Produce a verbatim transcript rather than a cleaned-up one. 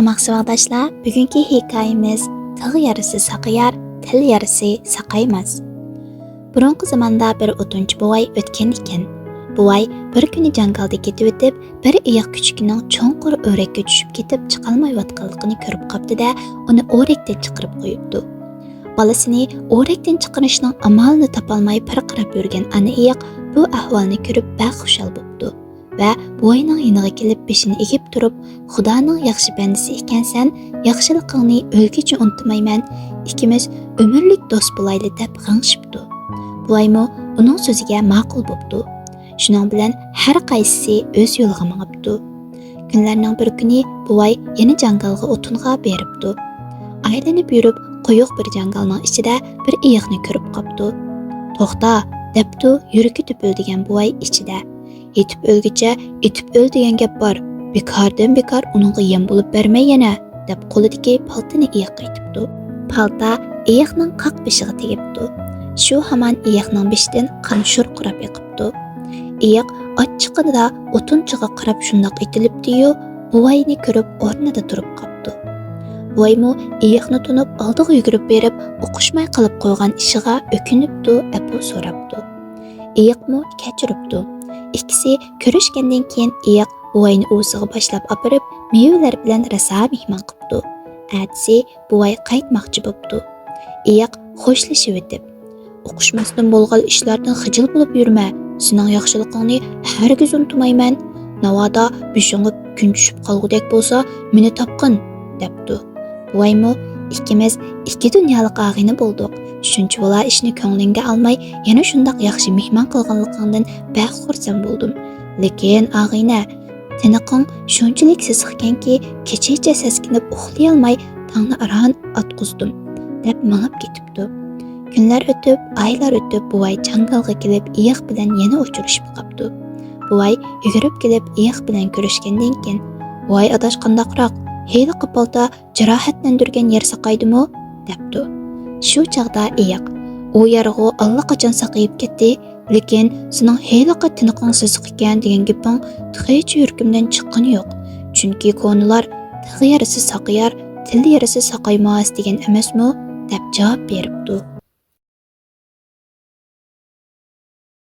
ماخسۇ ساۋاقداشلار، بۈگۈنكى ھېكايىمىز تىغ يارىسى ساقىيار، تىل يارىسى ساقايماس. بۇرۇنقى زاماندا بىر ئوتۇنچى بوۋاي ئۆتكەن ئىكەن. بوۋاي بىر كۈنى جاڭگالدا كېتىۋېتىپ، بىر ئېيىق كۈچۈكىنىڭ چوڭقۇر ئۆرەككە چۈشۈپ كېتىپ، چىقالمايۋاتقانلىقىنى كۆرۈپ قاپتۇ-دە، ئۇنى ئۆرەكتىن چىقىرىپ قويۇپتۇ. بالىسىنى ئۆرەكتىن چىقىرىشنىڭ ئامالىنى تاپالماي پىرقىراپ يۈرگەن ئانا ئېيىق بۇ ئەھۋالنى كۆرۈپ بەك خۇشال بوپتۇ ۋە بوۋاينىڭ يېنىغا كېلىپ بېشىنى ئېگىپ تۇرۇپ، «خۇدانىڭ ياخشى بەندىسى ئىكەنسەن، ياخشىلىقىڭنى ئۆلگۈچە ئۇنتۇمايمەن، ئىككىمىز ئۆمۈرلۈك دوست بولايلى» دەپ غىڭشىپتۇ. بوۋايمۇ ئۇنىڭ سۆزىگە ماقۇل بوپتۇ. شۇنىڭ بىلەن ھەر قايسىسى ئۆز يولىغا مېڭىپتۇ. كۈنلەرنىڭ بىر كۈنى بوۋاي يەنە جاڭگالغا ئوتۇنغا بېرىپتۇ. ئايلىنىپ يۈرۈپ، قويۇق بىر جاڭگالنىڭ ئىچىدە بىر ئېيىقنى كۆرۈپ قاپتۇ. «توختا!» دەپتۇ يۈرىكى دۈپۈلدىگەن بوۋاي ئىچىدە. «يېتىپ ئۆلگۈچە ئېتىپ ئۆل دېگەن گەپ بار. بىكاردىن بىكار ئۇنىڭغا يەم بولۇپ بەرمەي يەنە!» دەپ قولىدىكى پالتىنى ئېيىققا ئېتىپتۇ. پالتا ئېيىقنىڭ قاق بېشىغا تېگىپتۇ. شۇ ھامان ئېيىقنىڭ بېشىدىن قان شۇرقىراپ ئېقىپتۇ. ئېيىق ئاچچىقىدا ئوتۇنچىغا قاراپ شۇنداق ئېتىلىپتىيۇ، بوۋاينى كۆرۈپ ئورنىدا تۇرۇپ قاپتۇ. بوۋايمۇ ئېيىقنى تونۇپ ئالدىغا يۈگۈرۈپ بېرىپ، ئوقۇشماي قىلىپ قويغان ئىشىغا ئۆكۈنۈپتۇ، ئەپۇ سوراپتۇ. ئېيىقمۇ كەچۈرۈپتۇ. ئىككىسى كۆرۈشكەندىن كېيىن ئېيىق بوۋاينى ئۇۋىسىغا باشلاپ ئاپىرىپ، مېۋىلەر بىلەن راسا مېھمان قىپتۇ. ئەتىسى بوۋاي قايتماقچى بوپتۇ. ئېيىق خوشلىشىۋېتىپ، «ئوقۇشماستىن بولغان ئىشلاردىن خىجىل بولۇپ يۈرمە، سېنىڭ ياخشىلىقىڭنى ھەرگىز ئۇنتۇمايمەن. ناۋادا بېشىڭغا كۈن چۈشۈپ قالغۇدەك بولسا، مېنى تاپقىن» دەپتۇ. بوۋايمۇ، «ئىككىمىز ئىككى دۇنيالىق ئاغىنە بولدۇق. شۇنچىۋالا ئىشنى كۆڭلۈڭگە ئالماي، يەنە شۇنداق ياخشى مېھمان قىلغانلىقىڭدىن بەك خۇرسەن بولدۇم. لېكىن، ئاغىنە، تىنىقىڭ شۇنچىلىك سېسىقكەنكى، كېچىچە سەسكىنىپ ئۇخلىيالماي، تاڭنى ئاران ئاتقۇزدۇم» دەپ مېڭىپ كېتىپتۇ. كۈنلەر ئۆتۈپ، ئايلار ئۆتۈپ، بوۋاي جاڭگالغا كېلىپ، ئېيىق بىلەن يەنە ئۇچرىشىپ قاپتۇ. بوۋاي يۈگۈرۈپ كېلىپ، ئېيىق بىلەن كۆرۈشكەندىن كېيىن، «ۋاي ئاداش، قانداقراق؟ ھېلىقى پالتا جاراھەتلەندۈرگەن يەر ساقايدىمۇ؟» دەپتۇ. شۇ چاغدا ئېيىق، «ئۇ يەرغۇ ئاللىقاچان ساقىيىپ كەتتى، لېكىن سېنىڭ ھېلىقى تىنىقىڭ سېسىق ئىكەن دېگەن گېپىڭ تېخىچە يۈرىكىمدىن چىققىنى يوق. چۈنكى كونىلار، تىغ يارىسى ساقىيار، تىل يارىسى ساقايماس دېگەن ئەمەسمۇ؟» دەپ جاۋاب بېرىپتۇ.